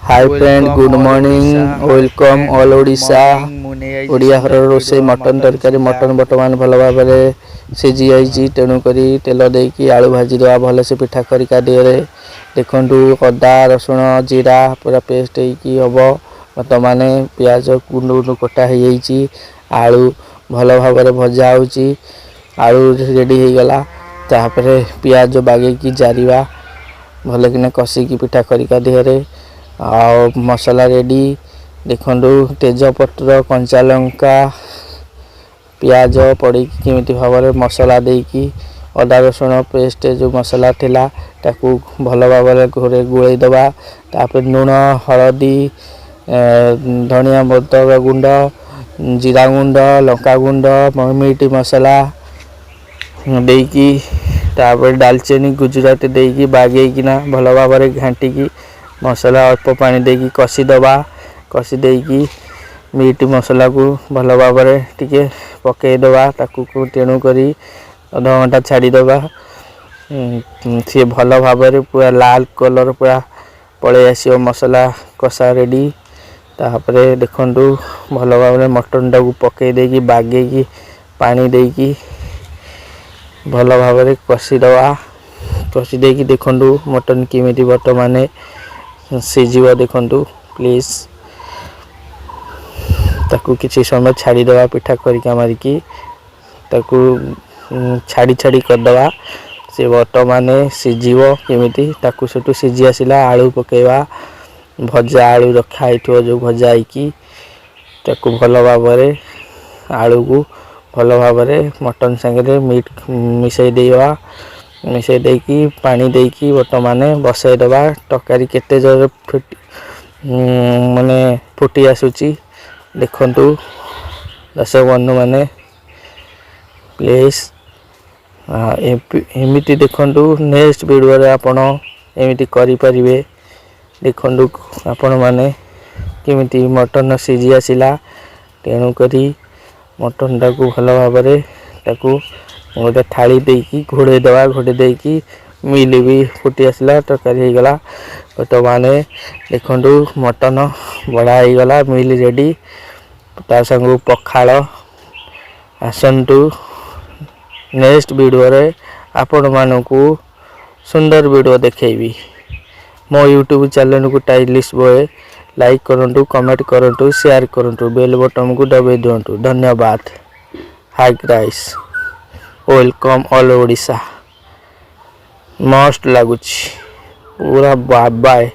Hi friend, welcome good all morning, Odisha. Hi welcome friend, all good Odisha. Morning. ମୁଁ ନେଇଆଇଛି ଓଡ଼ିଆ ସୁନ୍ଦର ଘରର ରୋଷେଇ video mutton mutton ତରକାରୀ। ସିଝା। Mutton ବର୍ତ୍ତମାନ ଭଲ ଭାବରେ ସିଝି ଯାଇଛି। ତେଣୁକରି ତେଲ ଦେଇକି ଆଳୁ ଭାଜିଦେବା ଭଲସେ ପିଠା ଖରିକା ଦିହରେ। ଦେଖନ୍ତୁ, ଅଦା, ରସୁଣ, ଜିରା ପୁରା ପେଷ୍ଟ ହେଇକି ହେବ। ବର୍ତ୍ତମାନ ପିଆଜ ଗୁଣ୍ଡ ଗୁଣ୍ଡ କଟା ହେଇଯାଇଛି। ଆଳୁ ଭଲ ଭାବରେ ଭଜା ହେଉଛି। ଆଳୁ ରେଡ଼ି ହେଇଗଲା। ତାପରେ ପିଆଜ ବାଗେଇକି ଜାରିବା ଭଲକିନା କଷିକି ପିଠା ଖରିକା ଦିହରେ। ଆଉ ମସଲା ରେଡ଼ି। ଦେଖନ୍ତୁ, ତେଜପତ୍ର, କଞ୍ଚା ଲଙ୍କା, ପିଆଜ ପଡ଼ିକି କେମିତି ଭାବରେ ମସଲା ଦେଇକି ଅଦା ରସୁଣ ପେଷ୍ଟ ଯେଉଁ ମସଲା ଥିଲା, ତାକୁ ଭଲ ଭାବରେ ଘୋରେ ଗୋଳେଇ ଦେବା। ତାପରେ ଲୁଣ, ହଳଦୀ, ଧନିଆ ପତ୍ର ଗୁଣ୍ଡ, ଜିରା ଗୁଣ୍ଡ, ଲଙ୍କା ଗୁଣ୍ଡ, ମିଟ୍ ମସଲା ଦେଇକି, ତାପରେ ଡାଲଚିନି, ଗୁଜୁରାତି ଦେଇକି ବାଗେଇକିନା ଭଲ ଭାବରେ ଘାଣ୍ଟିକି ମସଲା ଅଳ୍ପ ପାଣି ଦେଇକି କଷିଦେବା। କଷି ଦେଇକି ମିଟ୍ ମସଲାକୁ ଭଲ ଭାବରେ ଟିକେ ପକାଇଦେବା ତାକୁ। ତେଣୁ କରି ଅଧଘଣ୍ଟା ଛାଡ଼ିଦେବା। ସିଏ ଭଲ ଭାବରେ ପୁରା ଲାଲ କଲର୍ ପୁରା ପଳେଇ ଆସିବ। ମସଲା କଷା ରେଡ଼ି। ତାପରେ ଦେଖନ୍ତୁ, ଭଲ ଭାବରେ ମଟନଟାକୁ ପକାଇ ଦେଇକି ବାଗେଇକି ପାଣି ଦେଇକି ଭଲ ଭାବରେ କଷିଦେବା। କଷି ଦେଇକି ଦେଖନ୍ତୁ, ମଟନ କେମିତି ବର୍ତ୍ତମାନ ସିଝିବ। ଦେଖନ୍ତୁ ପ୍ଲିଜ୍। ତାକୁ କିଛି ସମୟ ଛାଡ଼ିଦେବା। ପିଠା ଖରିକା ମାରିକି ତାକୁ ଛାଡ଼ି ଛାଡ଼ି କରିଦେବା। ସେ ବର୍ତ୍ତମାନ ସିଝିବ କେମିତି ତାକୁ। ସେଠୁ ସିଝି ଆସିଲା, ଆଳୁ ପକାଇବା। ଭଜା ଆଳୁ ରଖା ହେଇଥିବ ଯେଉଁ ଭଜା ହେଇକି, ତାକୁ ଭଲ ଭାବରେ ଆଳୁକୁ ଭଲ ଭାବରେ ମଟନ୍ ସାଙ୍ଗରେ ମିଟ୍ ମିଶାଇ ଦେବା। ମିଶାଇ ଦେଇକି, ପାଣି ଦେଇକି ବର୍ତ୍ତମାନ ବସାଇଦେବା। ତରକାରୀ କେତେ ଜୋରରେ ଫୁଟି, ମାନେ ଫୁଟି ଆସୁଛି, ଦେଖନ୍ତୁ ଦର୍ଶକ ବନ୍ଧୁମାନେ, ପ୍ଲିଜ୍। ଏମିତି ଦେଖନ୍ତୁ, ନେକ୍ସଟ ଭିଡ଼ିଓରେ ଆପଣ ଏମିତି କରିପାରିବେ। ଦେଖନ୍ତୁ ଆପଣମାନେ, କେମିତି ମଟନ୍ ସିଝି ଆସିଲା। ତେଣୁକରି ମଟନ୍ଟାକୁ ଭଲ ଭାବରେ ତାକୁ ଗୋଟେ ଥାଳି ଦେଇକି ଘୋଡ଼େଇ ଦେବା। ଘୋଡ଼େଇ ଦେଇକି ମିଲ୍ ବି ଫୁଟି ଆସିଲା, ତରକାରୀ ହେଇଗଲା। ବର୍ତ୍ତମାନ ଦେଖନ୍ତୁ, ମଟନ୍ ବଢ଼ା ହେଇଗଲା, ମିଲ୍ ରେଡ଼ି। ତା ସାଙ୍ଗକୁ ପଖାଳ। ଆସନ୍ତୁ, ନେକ୍ସଟ ଭିଡ଼ିଓରେ ଆପଣମାନଙ୍କୁ ସୁନ୍ଦର ଭିଡ଼ିଓ ଦେଖେଇବି। ମୋ ୟୁଟ୍ୟୁବ୍ ଚ୍ୟାନେଲକୁ ଷ୍ଟାଇଲିଶ ବୟ ଲାଇକ୍ କରନ୍ତୁ, କମେଣ୍ଟ କରନ୍ତୁ, ସେୟାର କରନ୍ତୁ, ବେଲ୍ ବଟନ୍କୁ ଦବାଇ ଦିଅନ୍ତୁ। ଧନ୍ୟବାଦ। Hi guys, welcome all Odisha. ମସ୍ତ ଲାଗୁଛି ପୁରା। ବାଏ।